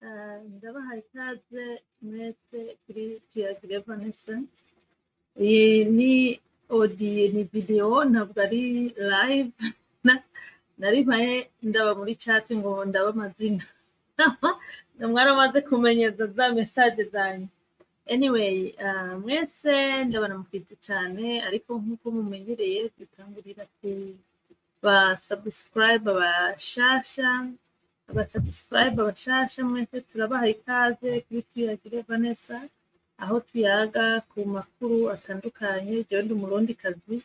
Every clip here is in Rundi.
Ndabaha ikaze mwese kuri Tuyagire Vanessa. Iyi ni audio, ni video, ntabwo ari live. Nari mpaye ndaba muri chat ngo ndaba amazina, mwaramaze kumenyeza za message zanyu. Anyway, mwese ndabaramukije cyane, ariko nk'uko mumenyereye dutangurira ku ba subscribe bashasha. Aba subscribe bashasha mwese turabaha ikaze kuri Tuyagire Vanessa, aho tuyaga ku makuru atandukanye. Jewe ndi Umurundikazi,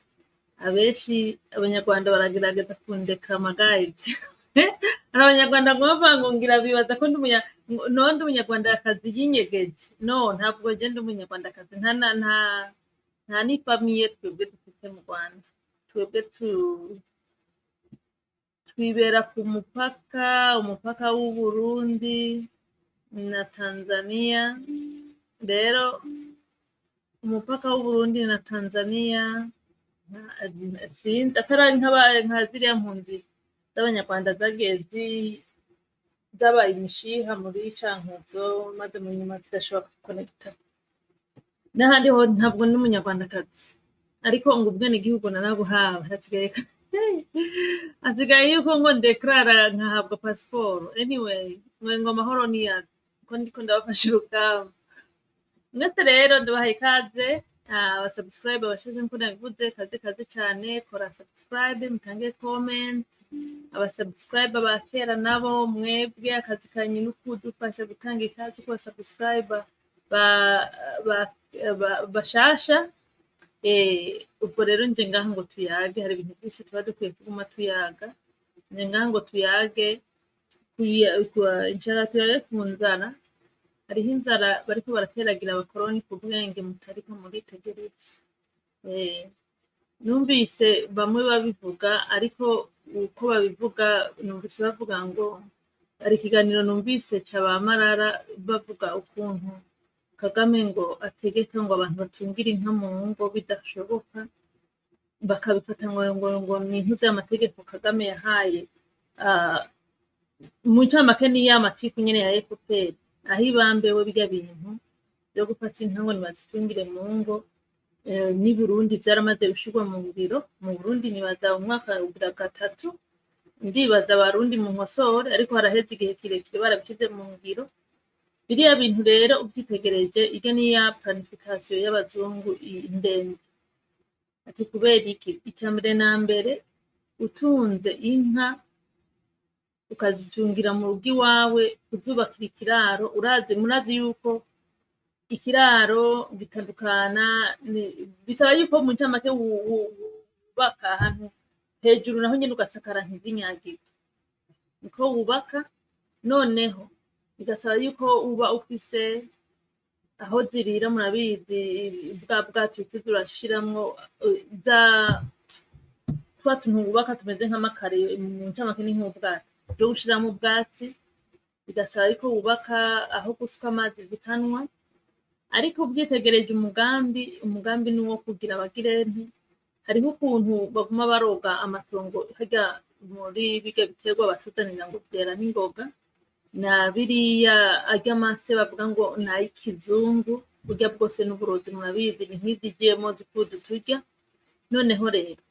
abenshi Abanyarwanda baragerageza kundeka amagayizi. Hari Abanyarwanda ngo bavuga ngo ngira bibaza ko ndi no ndi Umunyarwandakazi yinyegeje. No, ntabwo je ndi Umunyarwandakazi, nta na nta n'i famille twebwe dufise mu Rwanda. Twebwe twibera ku mupaka, umupaka w'Uburundi na Tanzania. Rero umupaka w'Uburundi na Tanzania sinzi atari nka ziriya mpunzi z'Abanyarwanda zagiye zabaye imishiha muri Cankuzo, maze mu nyuma zigashobora gukonekita n'ahandi ho. Ntabwo ndi Umunyarwandakazi, ariko ngo ubwenegihugu narabuhawe, hasigaye yuko ngo ndekarara nkahabwa pasiporo. Anyway, ngo amahoro niyaza ko ndiko ndabafasha urugamba. Mwese rero ndabahaye ikaze, aba subscribe abashaje, nkuko nabivuze, kaze kaze cyane. Kora subscribe, mutange comment. Aba subscribe ba kera nabo mwebwe akazi kanyu ni kudufasha gutanga ikaze ku ba subscribe ba bashasha. Ubwo rero nje ngaha ngo tuyage, hari ibintu byinshi tuba dukwiye kuguma tuyaga. Nje ngaha ngo tuyage, nshaka tuyage ku nzara. Hariho inzara bariko barateragira abakoroni ku bwenge mutariko muritegereza. Numvise bamwe babivuga, ariko uko babivuga numvise bavuga ngo hari ikiganiro numvise ca ba Marara bavuga ukuntu Kagame ngo ategeka ngo abantu batungira inka mu ngo bidashoboka, bakabifata ngo ni impuzu y'amategeko Kagame yahaye. Mu ncamake ni ya matiku nyene ya FPR, aho ibambewe birya bintu vyo gufata inka ngo nibazitungire mu ngo. N'i Burundi vyaramaze gushirwa mu ngiro. Mu Burundi nibaza umwaka ugira gatatu, ndibaza Abarundi mu nkosore, ariko haraheze igihe kirekire barabishize mu ngiro biriya bintu. Rero uvyitegereje, irya ni ya planification y'abazungu ndende. Ati kubera iki? Ica mbere na mbere, utunze inka ukazitungira mu rugo iwawe, uzubakira ikiraro, urazi, murazi yuko ikiraro gitandukana, bisaba yuko mu ncamake wubaka ahantu hejuru, naho nyene ugasakara ntizinyagirwe, niko wubaka. Noneho bigasaba yuko uba ufise aho zirira. Murabizi bwa bwato utuza urashiramwo, za twa tuntu wubaka tumeze nk'amakare, mu ncamake ni nk'ubwato bwo gushiramwo ubwatsi. Bigasaba yuko wubaka aho gusuka amazi zikanwa. Ariko uvyitegereje, umugambi ni uwo kugira abagirente. Hariho ukuntu baguma baroga amatongo harya muri birya biterwa batuzanira ngo vyera n'ingoga, na biriya arya mase bavuga ngo ni ay'ikizungu, burya bwose n'uburozi, murabizi, ni nk'izi GMO zikudu turya. Noneho rero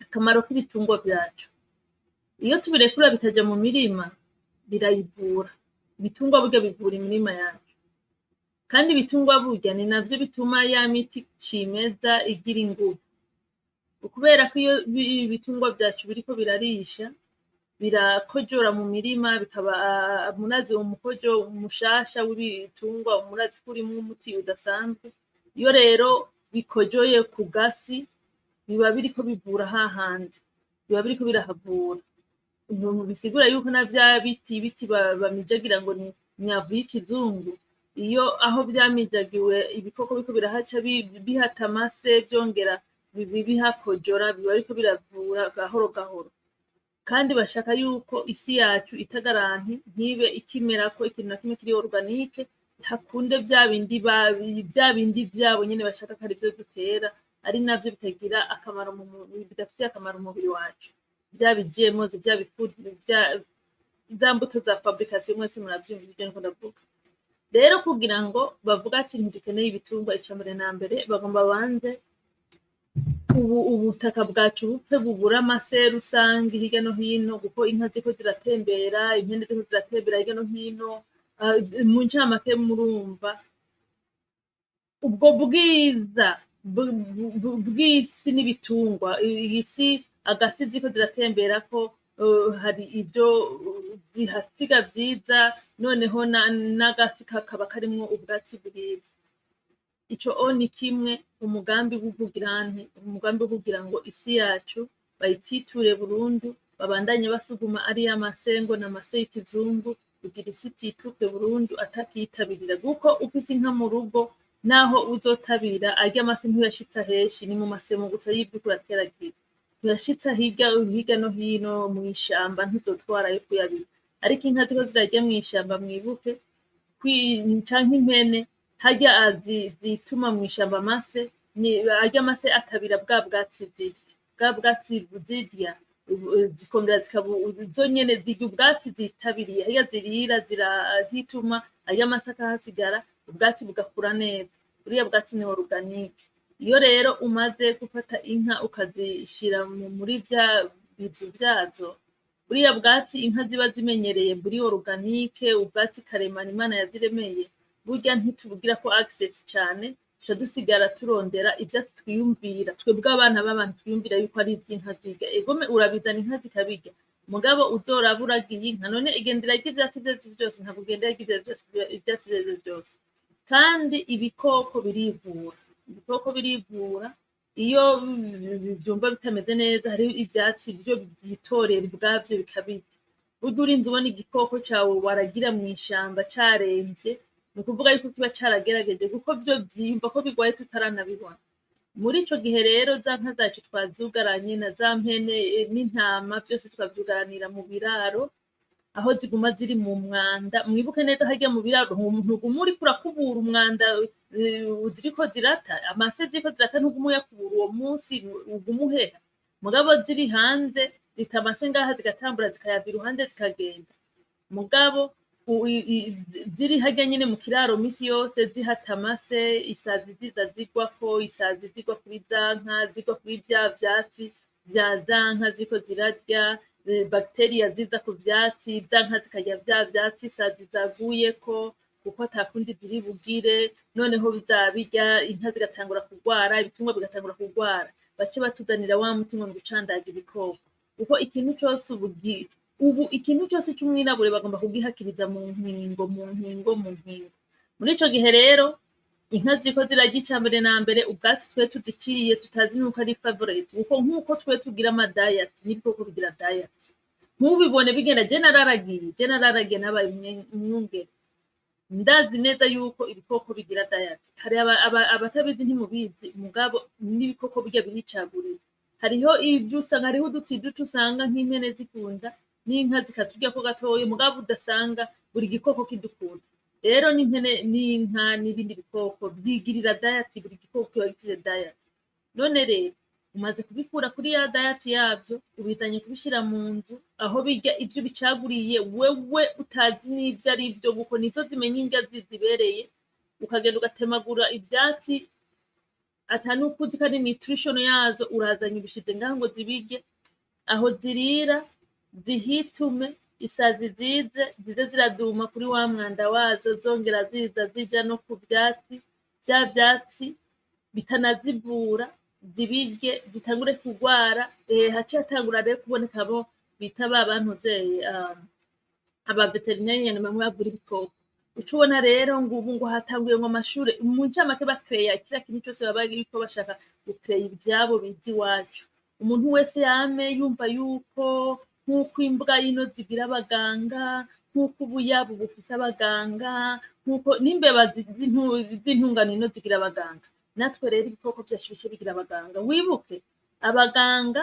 akamaro k'ibitungwa vyacu, iyo tubirekura bikaja mu mirima, birayivura. Ibitungwa burya bivura imirima yacu, kandi ibitungwa burya ni navyo bituma ya miti cimeza igira inguvu, kubera ko iyo ibitungwa vyacu biriko birarisha, birakojora mu mirima, bikaba munazi umukojo mushasha w'ibitungwa, murazi ko urimwo umuti udasanzwe. Iyo rero bikojoye ku gasi, biba biriko bivura hahandi, biba biriko birahavura. Bisigura yuko na vya biti bamijagira ngo ni imyavu y'ikizungu, iyo aho vyamijagiwe ibikoko biriko birahaca, bihata amase, vyongera bihakojora, biba biriko biravura gahoro gahoro. Kandi bashaka yuko isi yacu itagaranti ntibe ikimerako ikintu na kimwe kiri organique, hakunde vya bindi vyabo nyene bashaka ko arivyo dutera, ari navyo bitagira akamaro bidafitiye akamaro umubiri wacu, vya bi GMOs, vya bi food, vya Za mbuto za fabrication, mwese muravyumva ivyo niko ndavuga. Rero kugira ngo bavuga ati ntidukeneye ibitungwa, ica mbere na mbere bagomba banze ubu ubutaka bwacu bupfe, bubura amase rusange hirya no hino, kuko inka ziko ziratembera, impene ziko ziratembera hirya no hino. Mu ncamake murumva ubwo bwiza bw'isi n'ibitungwa, iyi si agasi ziko ziratemberako, hari ibyo zihasiga vyiza, noneho n'agasi kakaba karimwo ubwatsi bwiza. Ico o ni kimwe umugambi wo nte umugambi wo kugira ngo isi yacu bayititure burundu, babandanye basuguma ariya mase ngo n'amase y'ikizungu, kugira isi itituke burundu atakiyitabirira. Kuko ufise inka mu rugo, naho uzotabira arya mase, ntuyashitsa henshi, ni mu masemo gusa y'ivyo uriko urateragira, ntuyashitsa hirya no hino mw'ishamba, ntuzotwarayo kuyabika. Ariko inka ziko zirarya mw'ishamba, mwibuke canke impene harya zituma mw'ishamba amase, arya amase atabira bwa bwatsi zirya, bwa bwatsi zirya zikongera zikaba zo nyene zirya ubwatsi zitabiriye harya zirira, zirahituma arya amase akahasigara, ubwatsi bugakura neza. Buriya bwatsi ni organique. Iyo rero umaze gufata inka ukazishira muri vya bizu vyazo, buriya bwatsi inka ziba zimenyereye buri organique, ubwatsi karemano Imana yaziremeye, burya ntitubugira ko access cane, tuca dusigara turondera ivyatsi twiyumvira twebwe abana b'abantu, twiyumvira yuko ari ivy'inka zirya. Egome, urabizana inka zikabirya, mugabo uzoraba uragiye inka none igenda irarya ivyatsi ivyo vyose? Ntabwo igenda irarya ivyatsi ivyo vyose. Kandi ibikoko birivura, ibikoko birivura. Iyo vyumva bitameze neza, hariho ivyatsi vyo vyitorera ubwavyo bikabirya. Burya urinze ubona igikoko cawe waragira mw'ishamba caremvye, ni ukuvuga yuko kiba caragerageje, kuko vyo vyiyumva ko bigwaye tutaranabibona. Muri ico gihe rero za nka zacu twazugaranye na za mpene n'intama, vyose twavyugaranira mu biraro aho ziguma ziri mu mwanda. Mwibuke neza, harya mu biraro ntuguma uriko urakubura umwanda ziriko zirata, amase ziriko zirata, ntuguma uyakubura uwo munsi, uguma uheha. Mugabo ziri hanze zita amase ngaha, zigatambura, zikayava iruhande, zikagenda. Mugabo ziri harya nyene mu kiraro misi yose zihata amase, isazi ziza zigwako, isazi zigwa kuri za nka, zigwa kuri vya vyatsi vya za nka ziriko zirarya, bacteria ziza ku vyatsi, za nka zikarya vya vyatsi isazi zaguyeko, kuko atakundi ziri bugire. Noneho bizabirya, inka zigatangura kugwara, ibitungwa bigatangura kugwara, bace batuzanira wa muti ngo gucandaga ibikoko. Kuko ikintu cose ubu ikintu cyose c'umwirabure bagomba kugihakiriza mu nkingo, mu nkingo, mu nkingo. Muri ico gihe rero inka ziriko zirarya, ica mbere na mbere ubwatsi twe tuziciriye tutazi nuko ari favorite, kuko nk'uko twe tugira ama diet, n'ibikoko bigira diet. Ntubibone bigenda. Je nararagiye, nabaye umwungere, ndazi neza yuko ibikoko bigira diet. Hari abatabizi, ntimubizi, mugabo n'ibikoko burya biricagurira. Hariho ivyo usanga, hariho uduti duto usanga nk'impene zikunda n'inka zikaturyako gatoya, mugabo udasanga buri gikoko kidukunda. Rero n'impene n'inka n'ibindi bikoko vyigirira diet, buri gikoko kiba gifise diet. None rero umaze kubikura kuri ya diet yavyo, ubizanye kubishira mu nzu aho birya ivyo bicaguriye, wewe utazi n'ivyo ari vyo, kuko nizo zimenya indya zibereye. Ukagenda ugatemagura ivyatsi ata nuko uzi ko ari nutrition yazo, urazanye ubishize ngaho ngo zibirye, aho zirira zihitume, isazi zize zize ziraduma kuri wa mwanda wazo, zongera ziza zija no ku vyatsi, vya vyatsi bitanazivura, zibirye, zitangure kugwara. Haciye hatangura rero kuboneka abo bita ba bantuzeye aba veterinarian, bamwe bavura ibikoko. Uca ubona rero ngo ubu ngo hatanguye ngo amashure. Mu ncamake bakereya kiriya kintu cyose baba bariko bashaka gukereya ivyabo biza iwacu. Umuntu wese yame yumva yuko nk'uko imbwa ino zigira abaganga, nk'uko ubuyabu bufise abaganga, nk'uko n'imbeba z'intungano ino zigira abaganga, natwe rero ibikoko vyacu bice bigira abaganga. Wibuke abaganga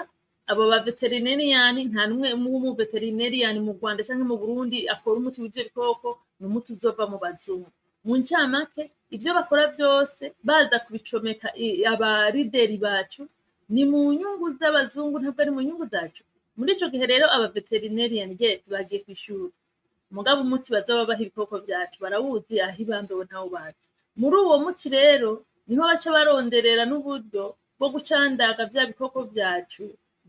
abo ba veterinarian, nta n'umwe w'umuveterinarian mu Rwanda canke mu Burundi akora umuti w'ivyo bikoko, ni umuti uzova mu bazungu. Mu ncamake ivyo bakora vyose baza kubicomeka abarideri bacu, ni mu nyungu z'abazungu, ntabwo ari mu nyungu zacu. Muri ico gihe rero aba veterinarian, yes, bagiye kw'ishuri, mugabo umuti bazoba baha ibikoko vyacu barawuzi, aho ibambewe ntawubazi. Muri uwo muti rero niho baca baronderera n'uburyo bwo gucandaga vya bikoko vyacu,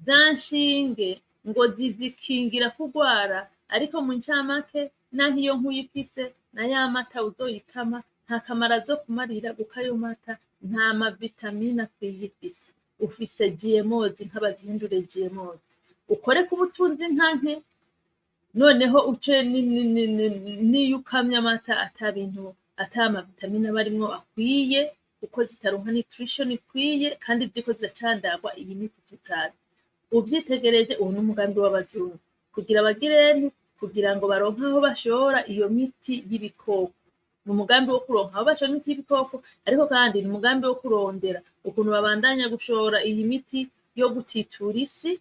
za nshinge ngo zizikingira kugwara. Ariko mu ncamake, naho iyo nk'uyifise na ya mata uzoyikama, nta kamaro azokumarira, kuko ayo mata nta mavitamine akwiye ifise. Ufise GMOs, inka bazihindure GMOs, ukore ku butunzi inka nke, noneho uce niyo ukamye amata ata bintu, ata mavitamine aba arimwo akwiye, kuko zitaronka nutrition ikwiye, kandi ziriko ziracandagwa iyi miti tutazi. Uvyitegereje, uwo ni umugambi w'abazungu kugira bagirene, kugira ngo baronke aho bashora iyo miti y'ibikoko. Ni umugambi wo kuronka aho bashora imiti y'ibikoko, ariko kandi ni umugambi wo kurondera ukuntu babandanya gushora iyi miti yo gutitura isi.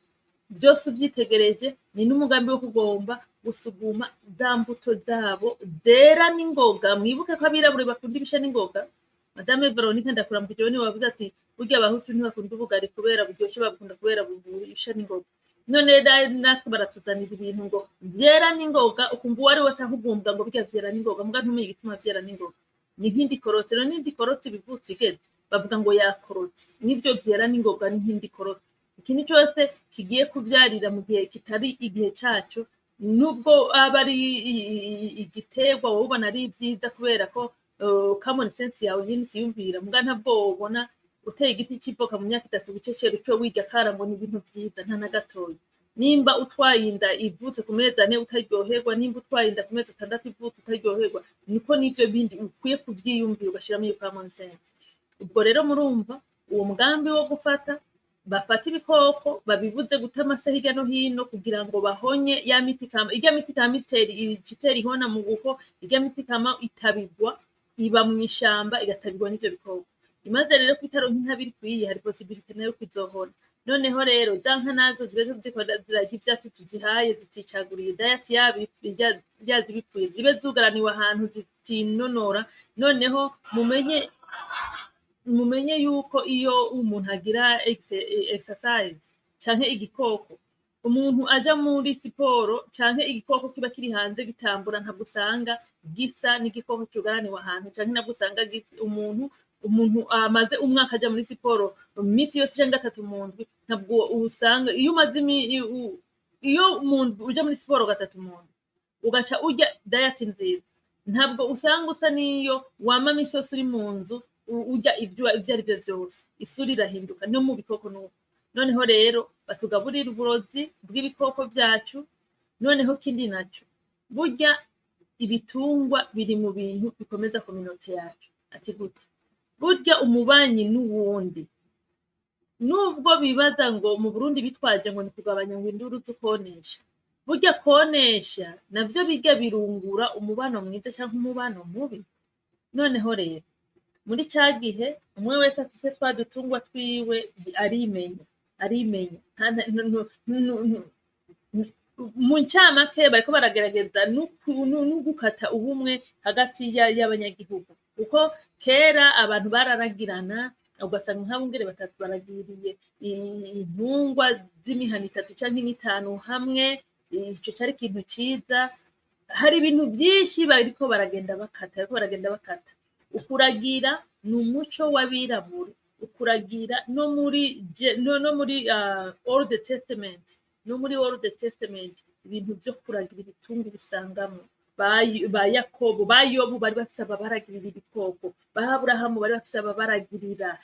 Byose uvyitegereje, ni n'umugambi wo kugomba gusuguma za mbuto zabo zera n'ingoga. Mwibuke ko abirabure bakunda ibisha n'ingoga. Madame Veronica, ndakuramukije. Niwe wavuze ati burya abahutu ntibakunda ubugari kubera buryoshe, babukunda kubera busha n'ingoga. None natwe baratuzanira ibintu ngo vyera n'ingoga, ukumva uwari wese ahugumbwa ngo burya vyera n'ingoga, muga ntumenye igituma vyera n'ingoga. Ni nk'indi korotse rero, n'indi korotse ibivutse igeze bavuga ngo yakorotse, nivyo vyera n'ingoga ni nk'indi korotse. Ikintu cose kigiye kuvyarira mu gihe kitari igihe caco, nubwo aba ari igiterwa wowe ubona ari vyiza, kubera ko common sense yawe nyene utiyumvira, muga ntabwo wobona uteye igiti c'ivoka mu myaka 3 wicecera uco wirya kara ngo ni ibintu vyiza, nta na gatoya. Nimba utwaye inda ivutse ku mezi 4 utaryoherwa, nimba utwaye inda ku mezi 6 ivutse utaryoherwa, niko n'ivyo bindi ukwiye kuvyiyumvira, ugashiramo iyo common sense. Ubwo rero murumva uwo mugambi wo gufata, bafata ibikoko babibuze guta amase hirya no hino, kugira ngo bahonye ya miti kama. Irya miti kama itera itera ihona mu guko irya miti kama itabigwa, iba mu ishamba, igatabirwa n'ivyo bikoko. Imaze rero kwitaronka intabire ikwiye, hari possibilité nayo kwizohona. Noneho rero za nka nazo zibe zikora zirarya ivyatsi tuzihaye, ziticaguriye diet yabo yazo ibipfuye, zibe zugaraniwe ahantu zitinonora. Noneho mumenye yuko iyo umuntu agira exercise canke igikoko, umuntu aja muri siporo canke igikoko kiba kiri hanze gitambura, ntabwo usanga gisa n'igikoko cugaraniwe ahantu, canke ntabwo usanga umuntu amaze umwaka aja muri siporo iminsi yose canke gatatu mu ndwi. Ntabwo usanga iyo umaze iyo umuntu uja muri siporo gatatu mu ndwi, ugaca urya diet nziza, ntabwo usanga usa n'iyo wama misi yose uri mu nzu urya ivyo ari vyo vyose. Isura irahinduka. No mu bikoko nuko. Noneho rero batugaburira uburozi bw'ibikoko vyacu. Noneho kindi naco, burya ibitungwa biri mu bintu bikomeza communauté yacu. Ati gute? Burya umubanyi n'uwundi, nubwo bibaza ngo mu Burundi bitwaje ngo ni kugabanya ngo induru z'ukonesha, burya konesha navyo bijya birungura umubano mwiza canke umubano mubi. Noneho rero muri ca gihe umwe wese afise twa dutungwa twiwe, arimenya, arimenya. Mu ncamake bariko baragerageza no gukata ubumwe hagati y'abanyagihugu, kuko kera abantu bararagirana, ugasanga nk'abungere batatu baragiriye intungwa z'imihana itatu canke n'itanu hamwe. Ico cari ikintu ciza. Hari ibintu vyinshi bariko baragenda bakata, bariko baragenda bakata. Ukuragira ni umuco w'abirabure. Ukuragira no muri Old Testament, no muri Old Testament ibintu vyo kuragira ibitungu bisangamo. Ba Yakobo, ba Yobu bari bafise ababaragirira ibikoko, ba Aburahamu bari bafise ababaragirira,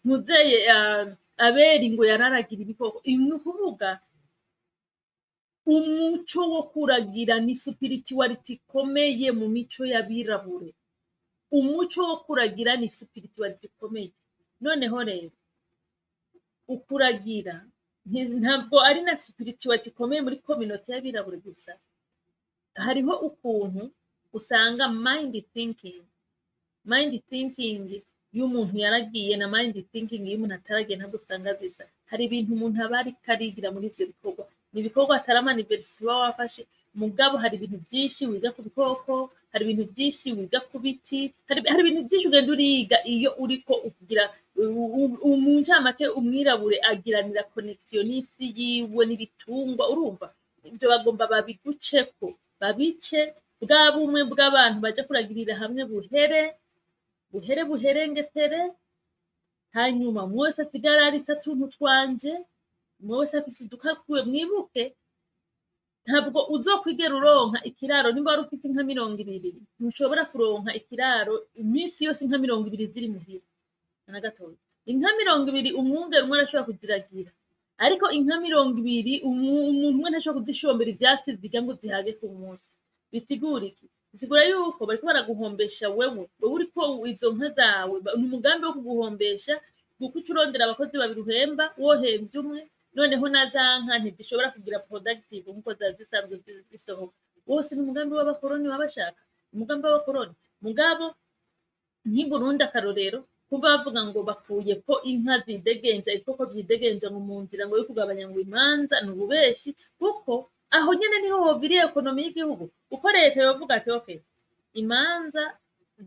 ntuzeye Abeli ngo yararagira ibikoko. Ni ukuvuga umuco wo kuragira ni spirituality ikomeye mu mico y'abirabure. Umuco wo kuragira ni spirituality ikomeye. Noneho rero ukuragira ntabwo ari na spirituality ikomeye muri communauté y'abirabure gusa. Hariho ukuntu usanga mind thinking y'umuntu yaragiye na mind thinking y'umuntu ataragiye ntabwo usanga zisa. Hari ibintu umuntu aba ariko arigira muri ivyo bikorwa. Ni ibikorwa atari ama university uba wafashe, mugabo hari ibintu byinshi wiga ku bikoko. Hari ibintu byinshi wiga ku bantu. Hari ibintu byinshi wiga ku biti, hari ibintu byinshi ugenda uriga iyo uriko ukugira mu ncamake. Umwirabure agiranira connexion n'isi yiwe n'ibitungwa. Urumva ivyo bagomba babiguceko, babice bwa bumwe bw'abantu baja kuragirira hamwe, buhere buhere buherengetere. Hanyuma umwe wese asigara arisa tuntu twanje, umwe wese afise udukakuwe. Mwibuke, ntabwo uzokwigera uronka ikiraro. Nimba wari ufise inka 20, ntushobora kuronka ikiraro iminsi yose inka 20 ziri muhira na gatoya. Inka 20, umwungere umwe arashobora kuziragira, ariko inka 20 umuntu umwe ntashobora kuzishombera ivyatsi zirya ngo zihage ku munsi. Bisigura iki? Bisigura yuko bariko baraguhombesha wewe. Wewe uriko izo nka zawe, ni umugambi wo kuguhombesha, kuko uca urondera abakozi babiri uhemba wohemvye umwe. Noneho na za nka ntizishobora kugira productive nkuko zari zisanzwe zisohoka. Wose ni umugambi w'abakoroni baba bashaka, umugambi w'abakoroni. Mugabo nk'i Burundi, akarorero, kuba bavuga ngo bakuye ko inka zidegemvya, ibikoko vyidegemvya ngo mu nzira ngo yo kugabanya ngo imanza, ni ububeshi, kuko aho nyene niho hoviriye économie y'igihugu. Kuko leta yovuga ati: "Okay, imanza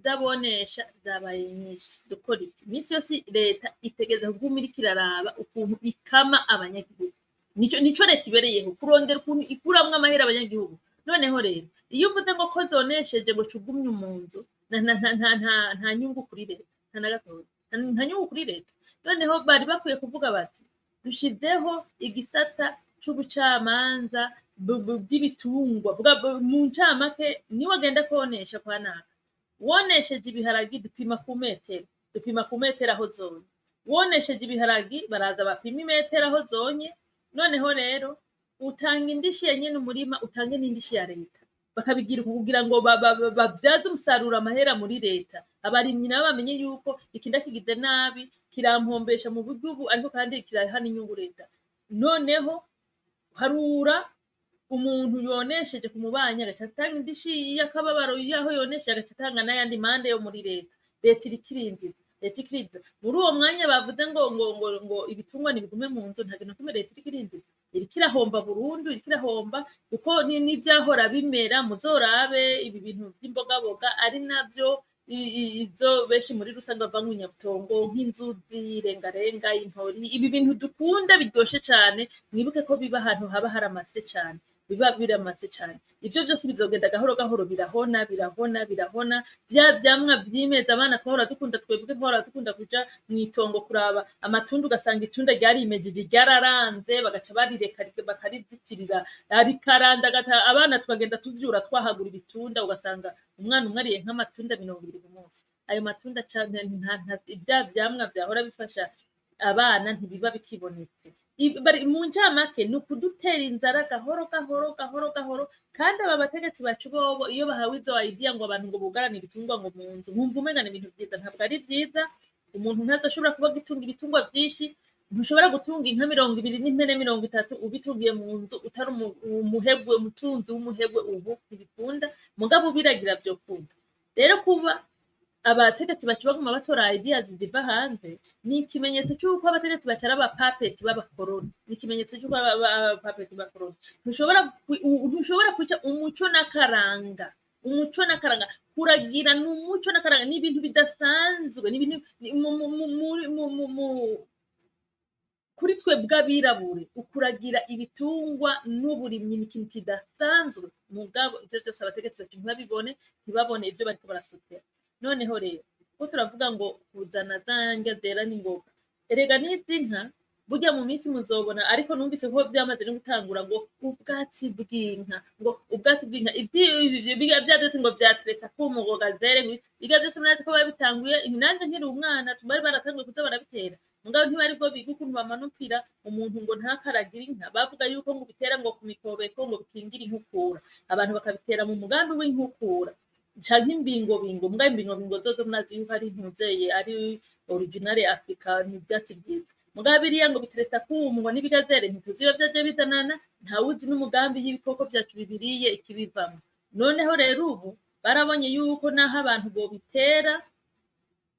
z'abonesha zabaye nyinshi, dukora iki?" Iminsi yose leta itegereza kuguma iriko iraraba ukuntu ikama abanyagihugu. Nico leta ibereyeho, kurondera ukuntu ikuramwo amahera abanyagihugu. Noneho rero iyo uvuze ngo ko zonesheje ngo cugumye mu nzu, nta nyungu kuri leta, nta na gatoya, nta nyungu kuri leta. Noneho bari bakwiye kuvuga bati: "Dushizeho igisata c'ubucamanza bw'ibitungwa." Mu ncamake, niwe agenda konesha kwa naka, wonesheje ibiharagi, dupima ku metero, dupima ku metero aho zonye. Wonesheje ibiharagi, baraza bapima imetero aho zonye. Noneho rero utanga indishi ya nyene umurima, utange n'indishi ya leta. Bakabigira uko kugira ngo babyaze umusaruro amahera muri leta. Abarimyi nabo bamenye yuko iki ndakigize nabi kirampombesha mu buryo ubu, ariko kandi kiraha n'inyungu leta. Noneho harura umuntu yonesheje ku mubanyi, agaca atanga indishi y'akababaro y'aho yonesheje, agaca atanga n'ayandi mande yo muri leta. Leta iriko irinjiza, leta irinjiza. Muri uwo mwanya bavuze ngo ibitungwa ntibigume mu nzu, nta kintu na kimwe leta iriko irinjiza, iriko irahomba burundu, iriko irahomba, kuko n'ivyahora bimera. Muzorabe ibi bintu vy'imbogaboga, ari navyo izo benshi muri rusange bava mu nyabutongo, nk'inzuzi, irengarenga, intori, ibi bintu dukunda biryoshe cane. Mwibuke ko biba ahantu haba hari amase cane, biba biramase cane. Ivyo vyose bizogenda gahoro gahoro birahona, birahona, birahona. Vya vyamwa vyimeza abana twahora dukunda, twebwe twahora dukunda kuja mw'itongo kuraba amatunda, ugasanga itunda ryarimejeje, ryararanze, bagaca barireka bakarizitirira, rikaranda abana tukagenda tuvyura twahagura ibitunda, ugasanga umwana umwe ariye nk'amatunda 20 ku munsi. Ayo matunda cane vya vyamwa vyahora bifasha abana ntibiba bikibonetse. Mu ncamake ni ukudutera inzara gahoro gahoro gahoro gahoro. Kandi aba bategetsi bacu bobo, iyo bahawe izo idea ngo abantu ngo bugarane ibitungwa ngo mu nzu, nkumva umenga ni ibintu vyiza. Ntabwo ari vyiza. Umuntu ntazoshobora kuba agitunga ibitungwa vyinshi. Ntushobora gutunga inka 20 n'impene 30 ubitungiye mu nzu, utari umuhebwe, umutunzi w'umuhebwe. Ubu ntibikunda, mugabo ubiragira vyokunda. Rero kuba abategetsi bacu baguma batora ideas ziva hanze ni ikimenyetso c'uko abategetsi bacu ari abapapeti b'abakoroni, ni ikimenyetso c'uko abapapeti b'abakoroni. Ntushobora kwica umuco n'akaranga. Umuco n'akaranga, kuragira ni umuco n'akaranga, ni ibintu bidasanzwe, ni ibintu kuri twebwe abirabure. Ukuragira ibitungwa n'uburimyi ni ikintu kidasanzwe. Mugabo ivyo vyose abategetsi bacu ntibabibone, ntibabone ivyo bariko barasotera. Noneho rero ko turavuga ngo kuzana za ndya zera n'ingoga, erega n'izi nka burya mu minsi muzobona. Ariko numvise ko vyamaze no gutangura ngo ubwatsi bw'inka, ngo ubwatsi bw'inka, biga vya vyose ngo vya tresa ngo gazelle, biga vyose murazi ko babitanguye. Nanje nkiri umwana bari baratanguye kuza barabitera, mugabo ntibari bwo biga ukuntu bamanukira umuntu ngo ntakaragire inka. Bavuga yuko ngo bitera ngo ku mikobeko, ngo bikingira inkukura, abantu bakabitera mu mugambi w'inkukura canke imbingobingo. Mugabo imbingobingo zozo murazi yuko ari ntuzeye, ari originale Africa, ni ivyatsi vyiza. Mugabo biriya ngo biteresa kumwo n'ibigazere, ntituzi iyo vyaje bizanana, ntawuzi n'umugambi y'ibikoko vyacu bibiriye ikibivamwo. Noneho rero ubu barabonye yuko naho abantu bobitera,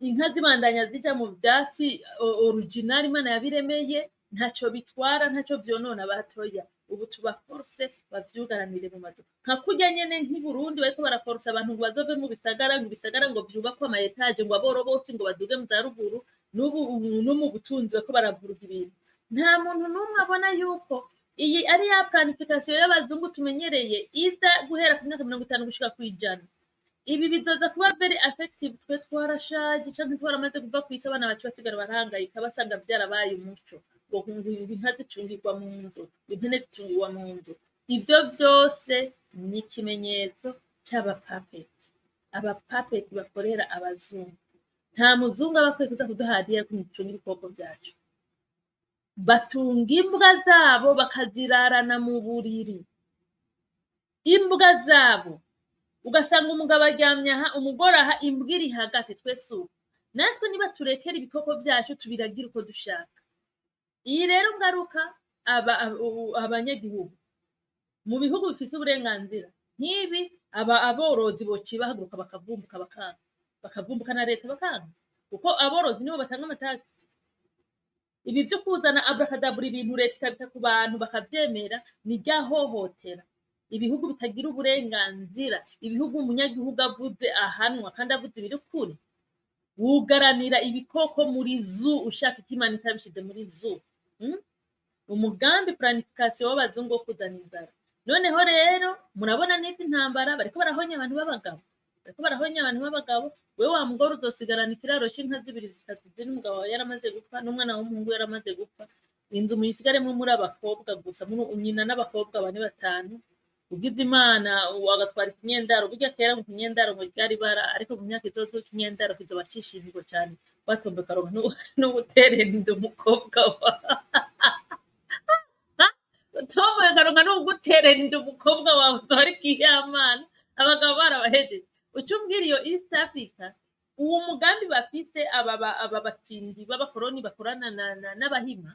inka zibandanya zija mu vyatsi original Imana yabiremeye, ntaco bitwara, ntaco vyonona. Batoya Ubu tubaforce bavyugaranire mu mazu, nka kurya nyene nk'i Burundi bariko baraforce abantu ngo bazove mu bisagara, ngo ibisagara ngo vyubakwe ama étages, ngo aboro bose ngo baduge mu za ruguru. N'ubu ubu no mu butunzi bariko baravuruga ibintu. Nta muntu n'umwe abona yuko iyi ari ya planification y'abazungu tumenyereye, iza guhera ku myaka 50 gushika kw'ijana. Ibi bizoza kuba very effective twe twarashaje canke twaramaze kuva kw'isi, abana bacu basigara barahangayika, basanga vyarabaye umuco ngo inka zicungirwa mu nzu, impene zicungirwa mu nzu. Ivyo vyose ni ikimenyetso c'abapapeti, abapapeti bakorera abazungu. Nta muzungu aba akwiye kuza kuduha hadiya yo gucunga ibikoko vyacu. Batunga imbwa zabo bakazirarana mu buriri, imbwa zabo, ugasanga umugabo aryamye aha, umugore aha, imbwa iri hagati. Twese ubu natwe niba turekera ibikoko vyacu tubiragira uko dushaka. Iyi rero ngaruka aba abanyagihugu mu bihugu bifise uburenganzira nk'ibi, aba aborozi bociye bahaguruka bakavumbuka, bakanga, bakavumbuka na leta bakanga, kuko aborozi nibo batanga amatagisi. Ibi vyo kuzana abracadabra, ibintu leta ikabita ku bantu bakavyemera, ni rya hohotera. Ibihugu bitagira uburenganzira, ibihugu umunyagihugu avuze ahanwa kandi avuze ibiri kuri. Wugaranira ibikoko muri zoo ushaka ko Imana itabishize muri zoo? Umugambi planification w'abazungu wo kuzana inzara. Noneho rero murabona n'izi ntambara, bariko barahonya abantu b'abagabo, bariko barahonya abantu b'abagabo. Wewe wa mugore uzosigarana ikiraro c'inka zibiri, zitatu, zine, umugabo wawe yaramaze gupfa n'umwana w'umuhungu yaramaze gupfa. Inzu muyisigaremwo muri abakobwa gusa, muri nyina n'abakobwa bane, batanu. Ugize Imana agatwara ikinyendaro. Burya kera ngo ikinyendaro ngo ryari bara, ariko mu myaka izoza ikinyendaro kizoba cishimirwa cane. Watombe karonka n'uguterera inda umukobwa wawe, utomboye karonka n'uguterera inda umukobwa wawe, uzoba ari ikiyamana. Abagabo barabahejeje. Uca umbwira iyo East Africa, uwo mugambi bafise aba batindi b'abakoroni bakorana n'abahima,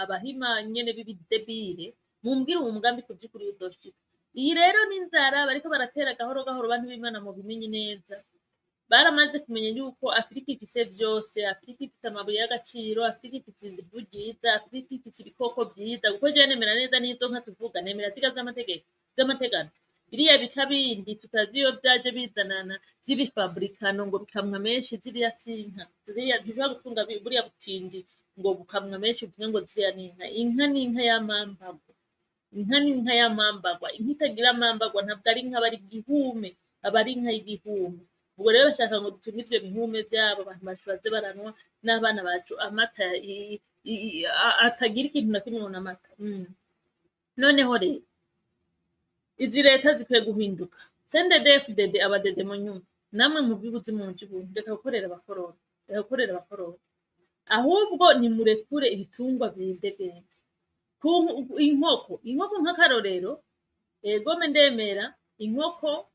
abahima nyene b'ibidebire, mumbwire uwo mugambi ku vy'ukuri uzoshika. Iyi rero n'inzara bariko baratera gahoro gahoro. Bantu b'Imana, mubimenye neza, baramaze kumenya yuko Afurika ifise vyose. Afurika ifise amabuye y'agaciro, Afurika ifise ivu ryiza, Afurika ifise ibikoko vyiza, kuko jewe nemera neza n'izo nka tuvuga, nemera ziga z'amategeko z'amategano. Biriya bika bindi tutazi iyo vyaje bizanana vy'ibifabrikano ngo bikamwa menshi, ziriya si inka. Ziriya ntushobora gutunga buriya butindi ngo bukamwa menshi uvuge ngo ziriya ni inka. Inka ni inka y'amambagwa, inka ni inka y'amambagwa. Inka itagira amambagwa ntabwo ari inka, aba ari igihume, aba ari inka y'igihume. Ubwo rero bashaka ngo dutunge ivyo bihume vyabo, abantu bacu baze baranwa n'abana bacu amata atagira ikintu na kimwe ngo n'amata. Noneho rero izi leta zikwiye guhinduka. CNDD-FDD, abadede mu nyuma, namwe mu by'ubuzi mu by'ubuntu, reka gukorera abakoroni, reka gukorera abakoroni. Ahubwo nimurekure ibitungwa vyidegemvye. Inkoko, inkoko nk'akarorero, egome ndemera inkoko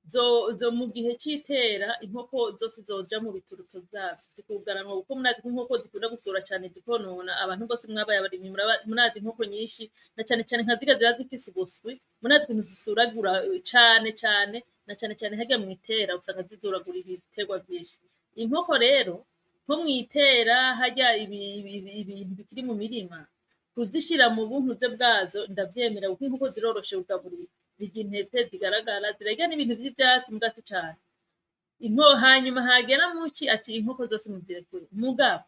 zo mu gihe c'itera, inkoko zose zoja mu bituruto zavyo zikugaranwa, kuko murazi ko inkoko zikunda gusura cane zikonona. Abantu bose mwabaye abarimyi murazi inkoko nyinshi, na cane cane nka zirya ziba zifise ubuswi, murazi ukuntu zisuragura cane cane, na cane cane harya mw'itera usanga zizuragura ibiterwa vyinshi. Inkoko rero nko mw'itera harya ibintu bikiri mu mirima, kuzishira mu buntuze bwazo ndavyemera, kuko inkoko ziroroshe kugaburira, zirya intete zigaragara, zirarya n'ibintu vy'ivyatsi mugasi cane. Hanyuma hagera muci ati inkoko zose muzirekure. Mugabo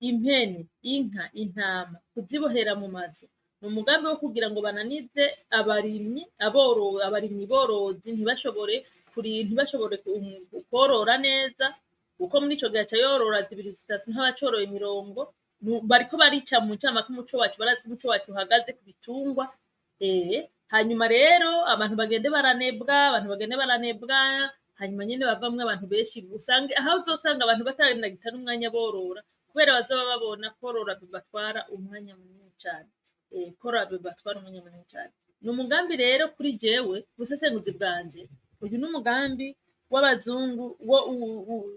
impene, inka, intama kuzibohera mu mazu ni umugambi wo kugira ngo bananize abarimyi, abarimyi borozi ntibashobore kworora neza, kuko muri ico gihe aca yorora zibiri, zitatu, nk'abacoroye imirongo. Bariko barica mu ncamake umuco wacu. Barazi ko umuco wacu uhagaze ku bitungwa. Hanyuma rero abantu bagende baranebwa, abantu bagende baranebwa, hanyuma nyene bavamwo abantu benshi, usange aho uzosanga abantu batanagita n'umwanya borora, kubera bazoba babona korora bibatwara umwanya munini cane. Korora bibatwara umwanya munini cane. Ni umugambi rero kuri jewe, busesenguzi bwanje, uyu ni umugambi w'abazungu wo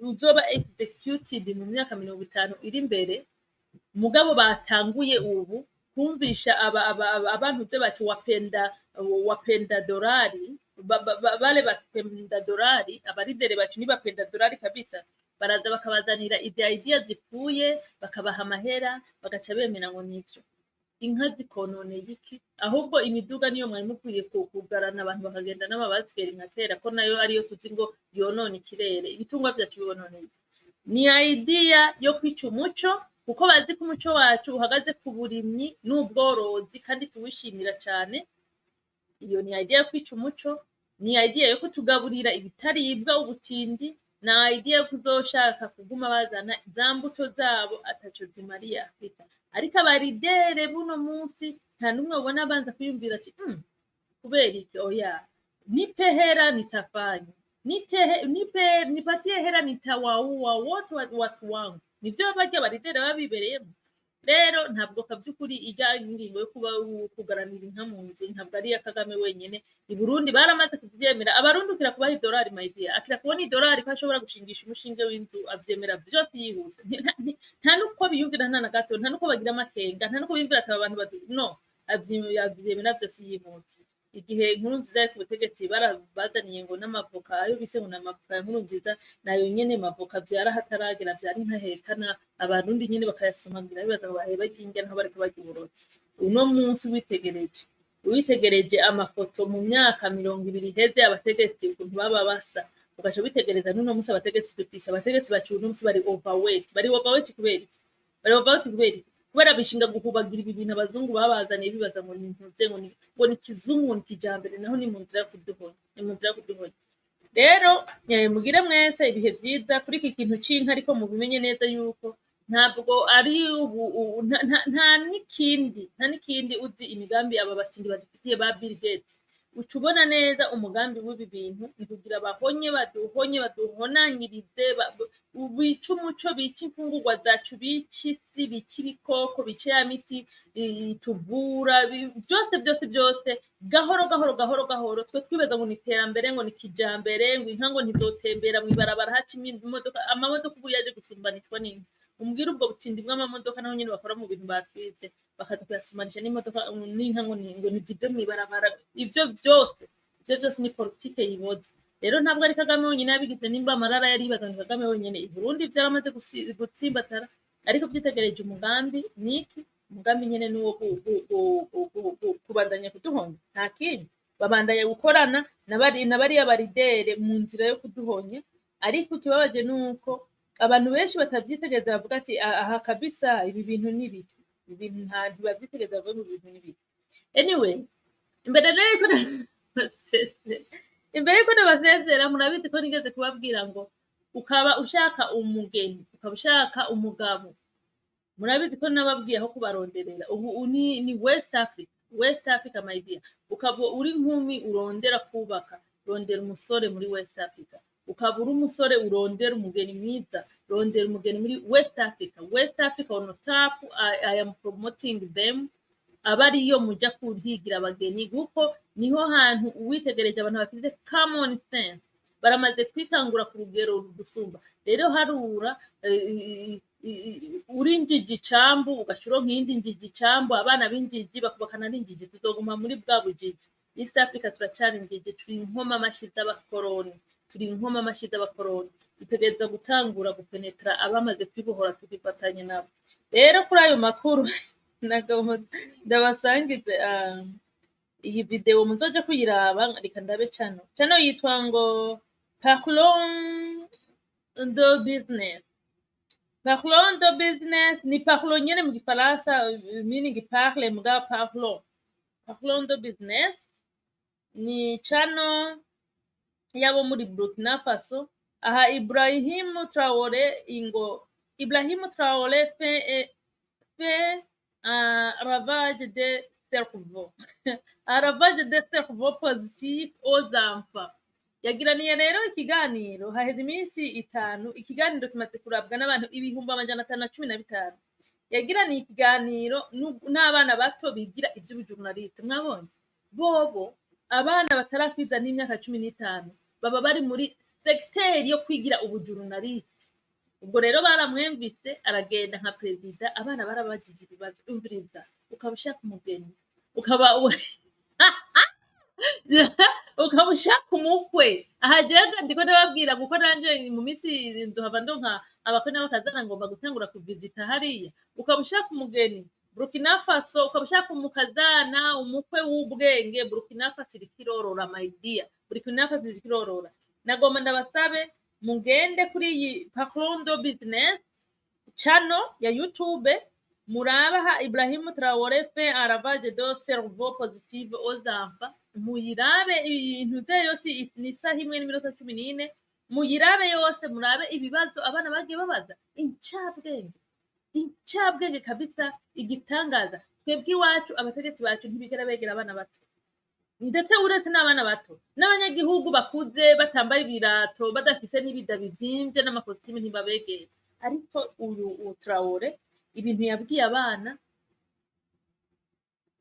uzoba executed mu myaka 50 iri imbere. Mugabo batanguye ubu kumvisha abantu bacu wapenda dorari, bale bapenda dorari. Abaridere bacu ni bapenda dorari kabisa. Baraza bakabazanira izi idea zipfuye, bakabaha amahera, bagaca bemera ngo nivyo. Inka zikononeye iki? Ahubwo imiduga niyo mwari mukwiye kugarana, abantu bakagenda n'amabasikeri nka kera, ko nayo ariyo tuzi ngo yonona ikirere. Ibitungwa vyacu bibononeye iki? Ni idea yo kwica umuco, kuko bazi ko umuco wacu uhagaze ku burimyi n'ubworozi, kandi tuwishimira cyane. Iyo ni idea yo kwica umuco, ni idea yo kutugaburira ibitaribwa, ubutindi, na idea yo kuzoshaka kuguma bazana za mbuto zabo ataco zimariye Afurika. Ariko aba leader buno munsi nta n'umwe ubona abanza kwiyumvira ati kubera iki? Oya, nipe hera nitafanya, nipe, nipatie hera nitawaua wote watu wangu. Nivyo barya aba leader baba bibereyemo. Rero ntabwo kavy'ukuri ijya ingingo yo kuba kugaranira inka mu nzu ntabwo ari iya Kagame wenyene. I Burundi baramaze kuvyemera. Abarundi ukira kubaha idolari, my dear, akira kubona idolari ko ashobora gushingisha umushinge w'inzu, avyemera vyose yihuse. Nta nuko biyumvira, nta na gato, nta nuko bagira amakenga, nta nuko biyumvira ati aba bantu badu no avyemera vyose yihuse. Igihe Nkurunziza yari ku butegetsi, barabazaniye ngo n'amavoka, ayo bise ngo n'amavoka ya Nkurunziza, nayo nyene mavoka vyara hataragera, vyari nkahekana, Abarundi nyene bakayasomagira bibaza ngo bahe barya indya, naho bariko barya uburozi. Uno munsi witegereje amafoto mu myaka 20 iheze, abategetsi ukuntu baba basa, ugaca witegereza n'uno munsi abategetsi dufise, abategetsi bacu uno munsi bari overweight. Bari overweight kubera iki? Bari overweight kubera iki? Kubera bishinga guhubagira ibi bintu abazungu babazaniye, bibaza ngo ni ntuze, ngo ni kizungu, ngo ni kijambere, naho ni mu nzira yo kuduhonya, ni mu nzira yo kuduhonya. Rero mugire mwese ibihe vyiza kuri iki kintu c'inka, ariko mubimenye neza yuko ntabwo ari ubu nta n'ikindi uzi imigambi aba batindi badufitiye ba Bill Gates. Uca ubona neza umugambi w'ibi bintu ni kugira bahonye, baduhonye, baduhonanyirize, bice umuco, bice imfungurwa zacu, bice isi, bice ibikoko, bice ya miti tuvura, byose byose byose, gahoro gahoro gahoro gahoro. Twe twibaza ngo ni iterambere, ngo ni kijambere, ngo inka ngo ntizotembera mw'ibarabara haca imodoka. Amamodoka ubu yaje gusumbanishwa n'inka. Umbwire ubwo butindi bw'amamodoka, naho nyene bakora mu bintu batwivye, bakaza kuyasumanisha n'imodoka, n'inka, ngo ntizive mw'ibarabara. Ivyo vyose, ivyo vyose ni politike yiboze. Rero ntabwo ari Kagame wenyine yabigize. Nimba amarara yari yibaza ngo Kagame wenyine, i Burundi vyaramaze gutsimbatara. Ariko vyitegereje, umugambi niki? Umugambi nyene ni uwo kubandanya kuduhonya, nta kindi. Babandanya gukorana na bariya ba leader mu nzira yo kuduhonya. Ariko ikibabaje ni uko abantu benshi batavyitegereza, bavuga ati: "Aha kabisa ibi bintu ni biki?" Ibi bintu nta ntibavyitegereza, bavuga ngo ibi bintu ni biki. Anyway, imbere yuko ndabasezera, murabizi ko nigeze kubabwira ngo ukaba ushaka umugeni, ukaba ushaka umugabo, murabizi ko nababwiye aho kubaronderera. Ubu ni West Africa, West Africa, my dear. Ukaba uri nkumi urondera kubaka, rondera umusore muri West Africa. Ukaba uri umusore urondera umugeni mwiza, rondera umugeni muri West Africa. West Africa on top. I am promoting them. Aba ariyo mujya kuhigira abageni, kuko niho hantu uwitegereje abantu bafite common sense, baramaze kwikangura ku rugero rudusumba. Rero harura uri injiji icambu, ugaca uronka iyindi njiji icambu, abana b'injiji bakubakana n'injiji, tuzoguma muri bwa bujiji. East Africa turacari injiji, turi inkoma amashi z'abakoroni, turi inkoma amashi z'abakoroni. Dutegereza gutangura gupenetra abamaze kwibohora, tukifatanya nabo. Rero kuri ayo makuru ndabasangize iyi video, muzoja kuyiraba. Reka ndabe cano yitwa ngo Parlons de business. Parlons de business ni parlons nyene mu Gifaransa, meaning parle, muga parlons, Parlons de business ni channel yabo muri Burkina Faso. Aha Ibrahim Traoré, ingo Ibrahim Traoré fait un lavage de cerveau, un lavage de cerveau positif aux enfants. Yagiraniye rero ikiganiro haheze iminsi 5, ikiganiro kimaze kurabwa n'abantu 515,000. Yagiraniye ikiganiro n'abana bato bigira ivy'ubujournaliste. Mwabonye bobo abana batarakwiza n'imyaka 15 baba bari muri secteur yo kwigira ubujournaliste. Ubwo rero baramwemvise, aragenda nka perezida. Abana barabajije ibibazo. Umviriza, ukaba ushaka umugeni, ukaba ushaka umukwe, aha jewe ndiko ndababwira kuko nanje mu minsi nzohava ndonka abakwe n'abakazana, ngomba gutangura kuvizita hariya. Ukaba ushaka umugeni. Burkina Faso, ukaba ushaka umukazana, umukwe w'ubwenge, Burkina Faso iriko irorora, my dear. Burkina Faso iriko irorora. Nagomba ndabasabe mugende kuri iyi Parlons de Business channel ya YouTube, murabaha Ibrahim Traoré fait un lavage de cerveau positive aux enfants. Muyirabe ibintu vye yose, ni isaha 1:14. Muyirabe yose, murabe ibibazo abana bagiye babaza. Incabwenge, incabwenge kabisa, igitangaza. Twebwe iwacu abategetsi bacu ntibigera begera abana bato, ndetse uretse n'abana bato, n'abanyagihugu bakuze batambaye ibirato, badafise n'ibida bivyimbye n'amakositimu, ntibabegera. Ariko uyu Traore, ibintu yabwiye abana,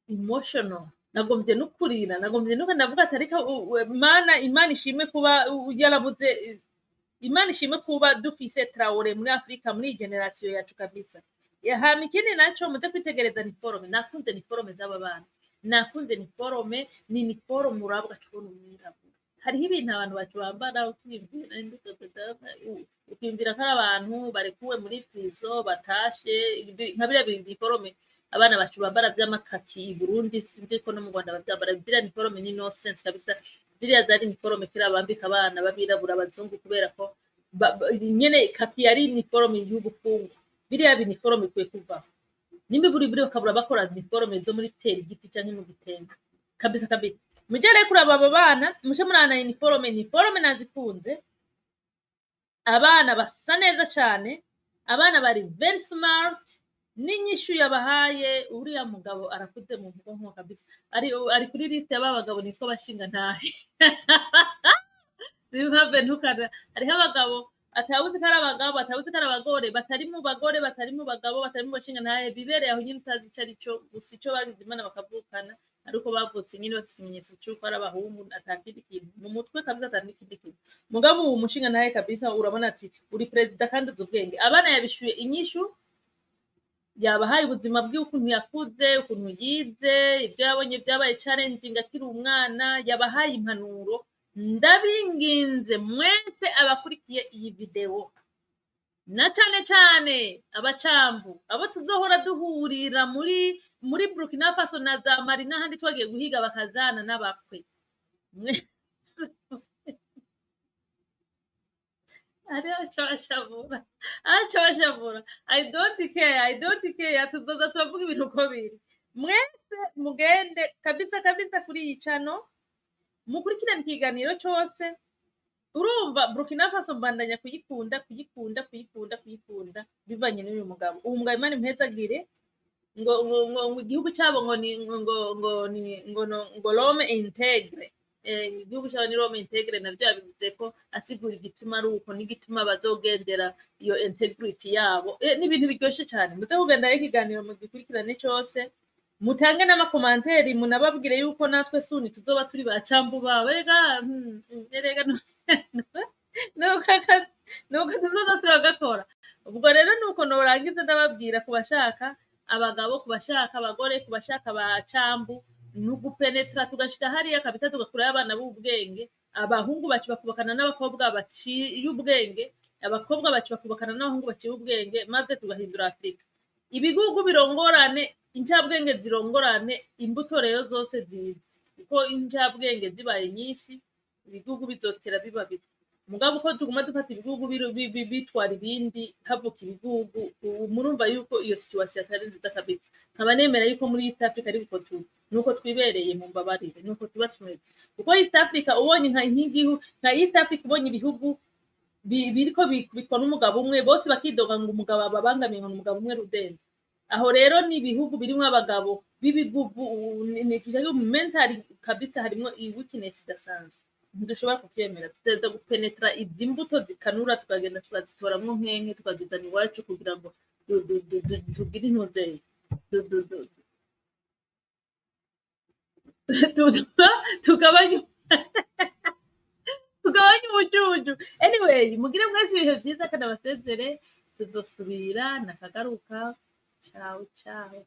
emotional, nagomvye no kurira, nagomvye nuko ndavuga ati: "Ariko Mana, Imana ishimwe kuba yarabuze, Imana ishimwe kuba dufise Traore muri Afrika, muri iyi génération yacu kabisa." Hama ikindi naco, muze kwitegereza uniforme. Nakunze uniforme z'aba bana, nakunze uniforme. Ni uniforme uraba ugaca ubona umwirabura. Hariho ibintu abantu bacu bambara, ukiyumvira ko ari abantu barekuwe muri prison batashe, nka biriya uniforme abana bacu bambara vy'amakaki i Burundi. Sinzi ko no mu Rwanda bavyambara. Ziriya uniforme ni nonsense kabisa. Ziriya zari uniforme kera bambika abana b'abirabura abazungu, kubera ko nyene kaki yari uniforme y'ubufungwa. Biriya uniforme ikwiye kuvaho nimba buri buri bakabura bakora uniforme zo muri tera igiti canke mu gitenge kabisa kabisa. Muje rero kuraba aba bana, muce murana uniforme. Uniforme nazikunze, abana basa neza cane, abana bari very smart. N'inyishu yabahaye uriya mugabo arakuze mu bwonko kabisa, ari kuri liste y'aba bagabo nitwa bashinga ntahe. Zimbabwe ntukana, hariho abagabo atawuzi ko ari abagabo, atawuzi ko ari abagore, batari mu bagore, batari mu bagabo, batari mu bashinga ntahe, bibereye aho nyine utazi ico ari cyo. Gusa ico bagize Imana bakavukana, ariko bavutse nyine bafite ikimenyetso c'uko ari abahungu, atakindi kintu mu mutwe kabisa, ata n'ikindi kintu. Mugabo uwo mushinga ntahe kabisa, urabona ati uri perezida kandi uzi ubwenge. Abana yabishuye inyishu, yabahaye ubuzima bwiwe, ukuntu yakuze, ukuntu yize, ibyo yabonye byabaye challenging akiri umwana, yabahaye impanuro. Ndabinginze mwese abakurikiye iyi video, na cane cane abacambu, abo tuzohora duhurira muri Burkina Faso na za Mali n'ahandi twagiye guhiga bakazana n'abakwe mwese, hariho acabashavura, acabashavura. I don't care, I don't care. Tuzoza turavuga ibintu uko biri. Mwese mugende kabisa kabisa kuri iyi channel, mukurikirane ikiganiro cose. Urumva, Burkina Faso mbandanya kuyikunda, kuyikunda, kuyikunda, kuyikunda bivanye n'uyu mugabo. Uwo mugabo, Imana impezagire. Ngo igihugu cyabo ngo ni ngo ni ngo no, ngo l'homme intègre. Igihugu cyabo ni l'homme intègre. Navyo yabivuze ko asigura igituma ari uko n'igituma bazogendera iyo integrity yabo. Ni ibintu biryoshe cyane. Muze kugendayo, ikiganiro mugikurikirane cose, mutange n'ama commentaires, munababwire yuko natwe suni tuzoba turi ba cambu babo. Erega erega nuko tuzoza turagakora. Ubwo rero nuko norangiza ndababwira, ku bashaka abagabo, ku bashaka abagore, ku bashaka ba cambu, ni ugupenetra tugashika hariya kabisa, tugakurayo abana b'ubwenge. Abahungu bacu bakubakana n'abakobwa baciye ubwenge, abakobwa bacu bakubakana n'abahungu baciye ubwenge, maze tugahindura Afurika. Ibigugu birongorane, incabwenge zirongorane, imbuto rero zose zize, kuko incabwenge zibaye nyinshi ibigugu bizotera biba bike. Mugabo uko tuguma dufata ibigugu bitwara ibindi, havuka ibigugu, ubu murumva yuko iyo situation atari nziza kabisa. Nkaba nemera yuko muri East Africa ari uko turi, nuko twibereye, mu mbabarire, nuko tuba tumeze, kuko East Africa ubonye nka nk'igihugu nka East Africa, ubonye ibihugu biriko bikubitwa n'umugabo umwe, bose bakidoga ngo umugabo ababangamiye, ngo ni umugabo umwe rudende. Aho rero ni ibihugu birimwo abagabo b'ibigugu, ni mentally kabisa harimwo weakness idasanzwe. Ntidushobora kuvyemera. Tuteza gupenetra izi mbuto zikanura, tukagenda tukazitoramwo nkenke, tukazizana iwacu kugira ngo tugire intuzeye. Tugabanye ubujuju. Anyway, mugire mwese ibihe vyiza kandi abasezere, tuzosubira nakagaruka. Ciao ciao.